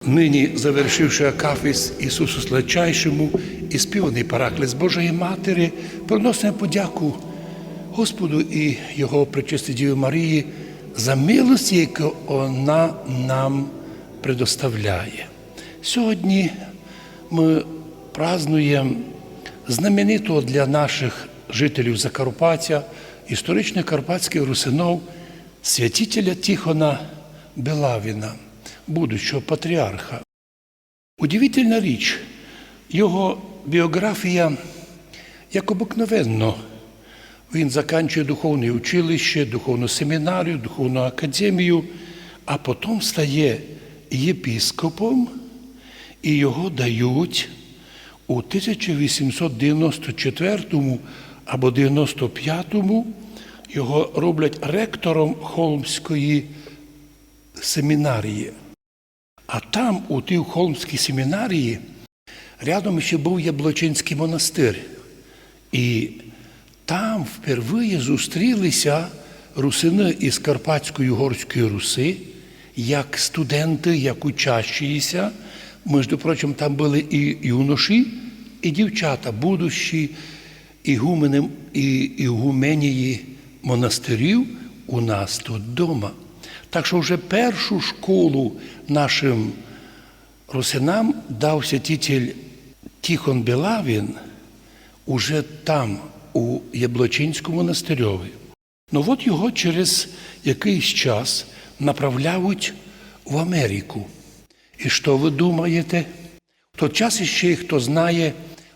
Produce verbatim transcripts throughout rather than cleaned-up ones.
Нині, завершивши акафіст Ісусу Сладчайшому і співаный параклис Божої Матері, приносимо подяку Господу і Його Пречистій Діві Марії за милості, яку Вона нам предоставляє. Сьогодні ми празднуємо знаменитого для наших жителів Закарпаття, історичних карпатських русинов, святителя Тихона Белавіна, будущого патріарха. Удивительна річ, його біографія, як обыкновенно, він заканчує духовне училище, духовну семінарію, духовну академію, а потім стає єпископом, і його дають у тисяча вісімсот девяносто четвертому або девяносто пятому, його роблять ректором Холмської семінарії. А там, у тій Холмській семінарії, рядом ще був Яблочинський монастир. І там впервые зустрілися русины із Карпатської Угорської Руси, як студенты, як учащіся. Между прочим, там были і юноші, і дівчата, будущі ігумены і ігуменії монастирів у нас тут дома. Так што вже першу школу нашим русинам дав святитель Тихон Белавін уже там, у Яблочинському монастирьови. Но от його через якыйсь час направляють в Америку. І што вы думаєте? В тот час іщи, хто знає,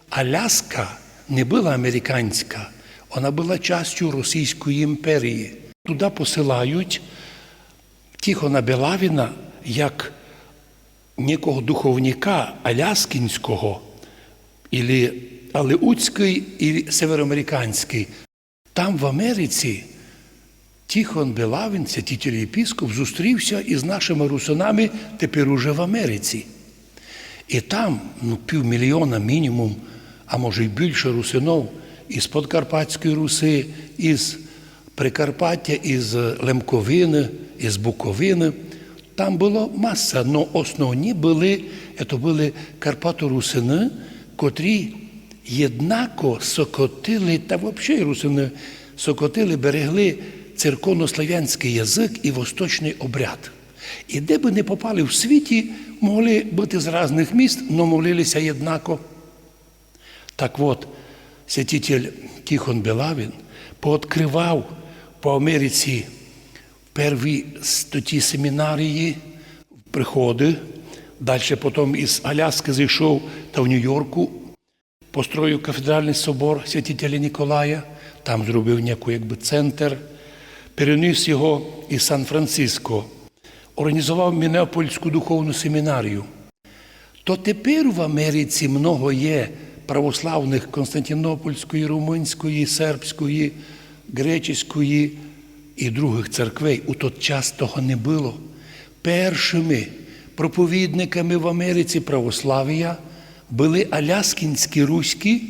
Аляска не была американська, она была частю Російської імперії. Туды посилають Тихона Белавіна як некого духовника аляскінського, или алеутськый, или североамериканськый. Там, в Америці, Тихон Белавін, святитель єпископ, зустрівся із нашими русинами тепер уже в Америці. І там, ну, півмільйона мінімум, а може й більше русинов із Подкарпатської Руси, із Прикарпаття, із Лемковины, із Буковины. Там было маса, но основні были, то были карпаторусины, котрі єднако сокотили, та вообще й русины сокотили, берегли церковнославянськый язык і восточный обряд. І де бы не попали в світі, могли быти з разных міст, но молили ся єднако. Так от, святитель Тихон Белавін пооткрывав по Америці перві с-, тоті семінарії, приходы, дальше потім із Аляскы зійшов та в Нью-Йорку построїв кафедральный собор святителя Ніколая, там зробив некый якбы центр, переніс його із Сан-Франциско, організовав Мінеапольську духовну семінарію. То тепер в Америці много є православных константинопольської, румунської, сербської, греческої і другых церквей. У тот час того не было. Першыми проповідниками в Америці православія были аляскінські руські,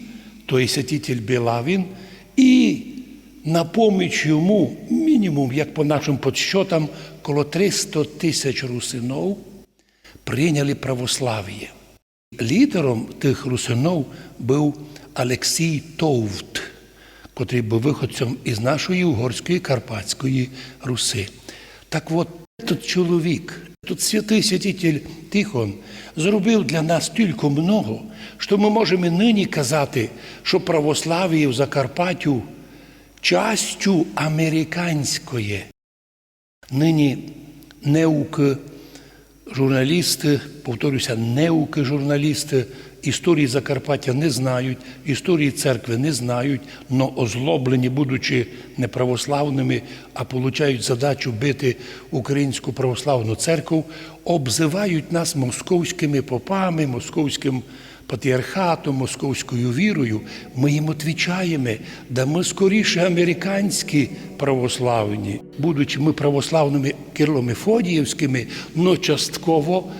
то є святитель Белавін, і на поміч йому мінімум, як по нашым подсчотам, коло триста тисяч русинов прийняли православіє. Лідером тых русинов быв Алексій Товт, котрый быв выходцем із нашої угорської Карпатської Руси. Так от, тот чоловік, тот святый святитель Тихон зробив для нас тілько много, што мы можеме нині казати, што православіє в Закарпаттю частю американськоє. Нині неукы журналісты, повторюся, неукы журналісты історії Закарпаття не знають, історії церкви не знають, но озлоблені, будучи неправославными, а получають задачу бити Українську православну церкву, обзывають нас московськыми попами, московськым патріархатом, московською вірою, мы їм отвічаєме: да мы скоріше американські православні, будучи мы православными кирло-мефодіївськыми, но частково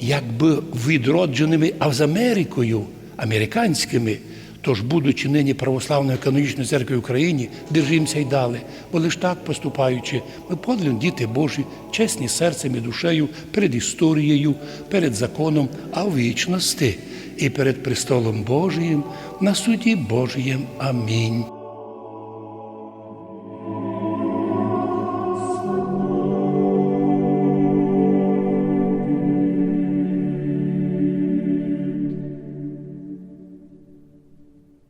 якбы відроджеными, а з Америкою, американськыми, Тож, будучи нині православною канонічною церквою в Україні, держимося й далі, бо лиш так поступаючи, ми подлинно діти Божі, чесні серцем і душею перед історією, перед законом, а в вічності і перед престолом Божієм на суді Божієм. Амінь.